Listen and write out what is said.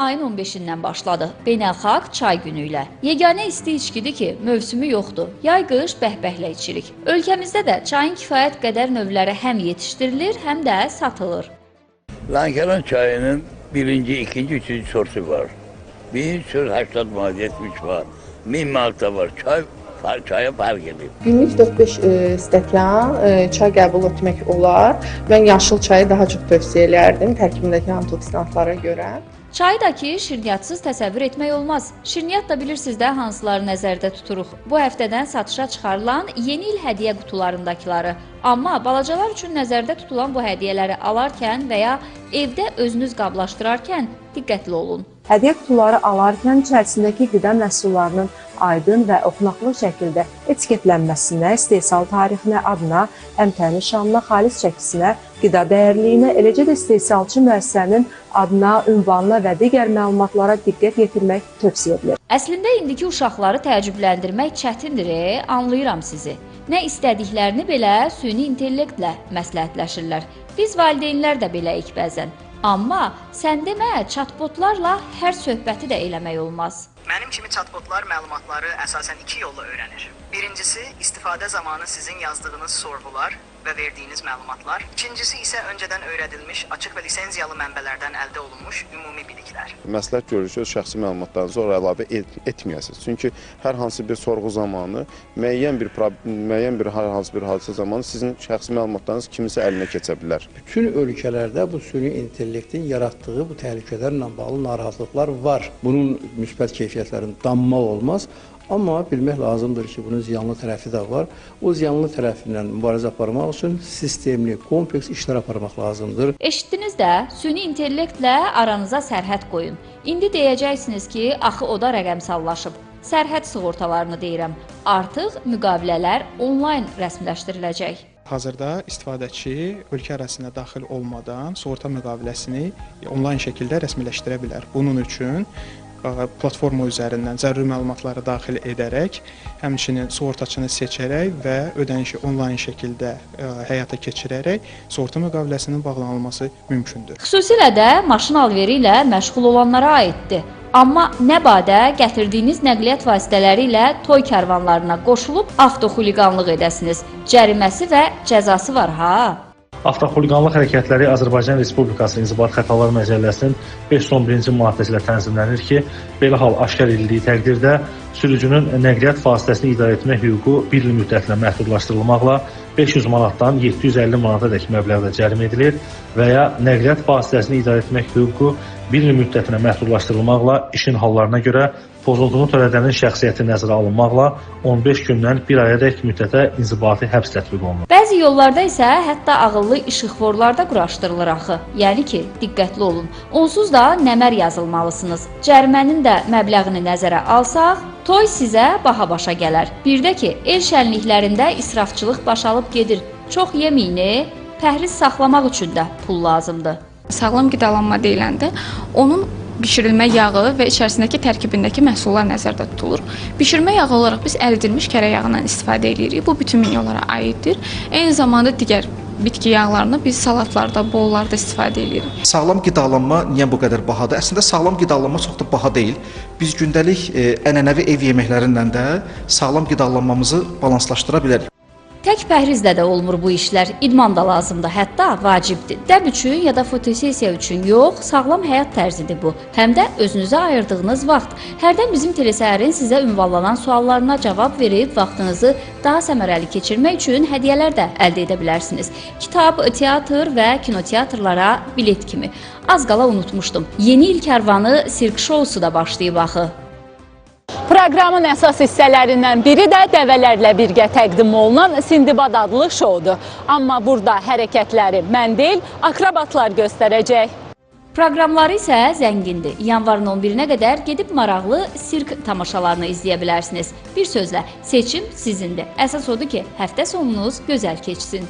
ayın 15-dən başladı. Beynəlxalq çay günü ilə. Yeganə isti içkidir ki, mövsümü yoxdur. Yay-qış bəhbəhlə içirik. Ölkəmizdə də çayın kifayət qədər növləri həm yetişdirilir, həm də satılır. Lənkəran çayının birinci, ikinci, üçüncü sortu var. Birinci sort 80 manat, 70 manat, 1000 manat da var. Çay, çaya fark ediyor. Günlük 4-5 stəkan çay qəbul etmək olar. Mən yaşıl çayı daha çox tövsiyə eləyərdim tərkibindəki antioksidantlara görə. Çayı da ki, şirniyyatсыз təsəvvür etmək olmaz. Şirniyyat da bilirsiniz də hansıları nəzərdə tuturuq. Bu həftədən satışa çıxarılan yeni il hədiyyə qutularındakıları. Amma balacalar üçün nəzərdə tutulan bu hədiyyələri alarkən və ya evdə özünüz qablaşdırarkən diqqətli olun. Hədiyyə qutuları alarkən içərisindəki qida məhsullarının aydın və oxunaqlı şəkildə etiketlənməsinə, istehsal tarixinə, adına, əmtəə nişanına, xalis çəkisinə, qida dəyərliyinə, eləcə də istehsalçı müəssisənin adına, ünvanına və digər məlumatlara diqqət yetirmək tövsiyə edilir. Əslində indiki uşaqları təəccübləndirmək çətindir, anlayıram sizi. Nə istədiklərini belə süni intellektlə məsləhətləşirlər. Biz valideynlər də beləyik bəzən. Amma sən demə, chatbotlarla hər söhbəti də eləmək olmaz. Mənim kimi chatbotlar məlumatları əsasən iki yolla öyrənir. Birincisi, istifadə zamanı sizin yazdığınız sorğular və verdiyiniz məlumatlar. İkincisi isə öncədən öyrədilmiş, açıq və lisenziyalı mənbələrdən əldə olunmuş ümumi biliklər. Məsləhət görülür ki, öz şəxsi məlumatlarınızı ora əlavə etməyəsiniz. Çünki hər hansı bir sorğu zamanı, müəyyən bir hər hansı bir hadisə zamanı sizin şəxsi məlumatlarınız kiminsə əlinə keçə bilər. Bütün ölkələrdə bu süni intellektin yaratdığı bu təhlükələrlə bağlı narahatlıqlar var. Bunun müsbət keyfiyyətlərini danmaq olmaz. Amma bilmək lazımdır ki, bunun ziyanlı tərəfi də var. O ziyanlı tərəfi ilə mübarizə aparmaq üçün sistemli, kompleks işlər aparmaq lazımdır. Eşitdiniz də, süni intellektlə aranıza sərhəd qoyun. İndi deyəcəksiniz ki, axı o da rəqəmsallaşıb. Sərhəd sığortalarını deyirəm. Artıq müqavilələr onlayn rəsmiləşdiriləcək. Hazırda istifadəçi ölkə ərazisinə daxil olmadan sığorta müqaviləsini onlayn şəkildə rəsmiləşdirə bilər. Bunun üçün platforma üzərindən zəruri məlumatları daxil edərək, həmçinin sığortaçını seçərək və ödənişi onlayn şəkildə həyata keçirərək sığorta müqaviləsinin bağlanılması mümkündür. Xüsusilə də maşın alveri ilə məşğul olanlara aiddir. Amma nə badə gətirdiyiniz nəqliyyat vasitələri ilə toy karvanlarına qoşulub avtoxuliqanlıq edəsiniz. Cəriməsi və cəzası var ha. Avtoxuliqanlıq hərəkətləri Azərbaycan Respublikası İnzibati Xətalar Məcəlləsinin 511-ci maddəsi ilə tənzimlənir ki, belə hal aşkar edildiyi təqdirdə sürücünün nəqliyyat vasitəsini idarə etmək hüququ bir il müddətinə məhdudlaşdırılmaqla 500 manatdan 750 manata dək məbləğdə cərimə edilir və ya nəqliyyat vasitəsini idarə etmək hüququ bir il müddətinə məhdudlaşdırılmaqla işin hallarına görə pozulduğunu törədənin şəxsiyyəti nəzərə alınmaqla 15 gündən bir ayadək müddətə inzibati həbs tətbiq olunur. Bəzi yollarda isə hətta ağıllı işıqforlar da quraşdırılır axı. Yəni ki, diqqətli olun. Onsuz da nəmər yazılmalısınız. Cərimənin də məbləğini nəzərə alsaq, toy sizə baha başa gələr. Bir də ki, el şənliklərində israfçılıq baş alıb gedir. Çox yeməyini pəhriz saxlamaq üçün də pul lazımdır. Sağlam qidalanma deyiləndə onun bişirilmə yağı və içərisindəki tərkibindəki məhsullar nəzərdə tutulur. Bişirmə yağı olaraq biz əridilmiş kərə yağından istifadə edirik. Bu bütün menyulara aiddir. Eyni zamanda digər bitki yağlarını biz salatlarda, bollarda istifadə edirik. Sağlam qidalanma niyə bu qədər bahadır? Əslində sağlam qidalanma çox da baha deyil. Biz gündəlik ənənəvi ev yeməklərindən də sağlam qidalanmamızı balanslaşdıra bilərik. Tək pəhrizlə də olmur bu işlər. İdman da lazımdır, hətta vacibdir. Dəb üçün ya da fotosessiya üçün yox, sağlam həyat tərzidir bu. Həm də özünüzə ayırdığınız vaxt. Hərdən bizim telesəhərin sizə ünvanlanan suallarına cavab verib vaxtınızı daha səmərəli keçirmək üçün hədiyyələr də əldə edə bilərsiniz. Kitab, teatr və kinoteatrlara bilet kimi. Az qala unutmuşdum. Yeni il karvanı sirk şousu da başlayıb axı. Proqramın əsas hissələrindən biri də dəvələrlə birgə təqdim olunan Sindibad adlı şoudur. Amma burada hərəkətləri mən deyil, akrobatlar göstərəcək. Proqramları isə zəngindir. Yanvarın 11-nə qədər gedib maraqlı sirk tamaşalarını izləyə bilərsiniz. Bir sözlə, seçim sizindir. Əsas odur ki, həftə sonunuz gözəl keçsin.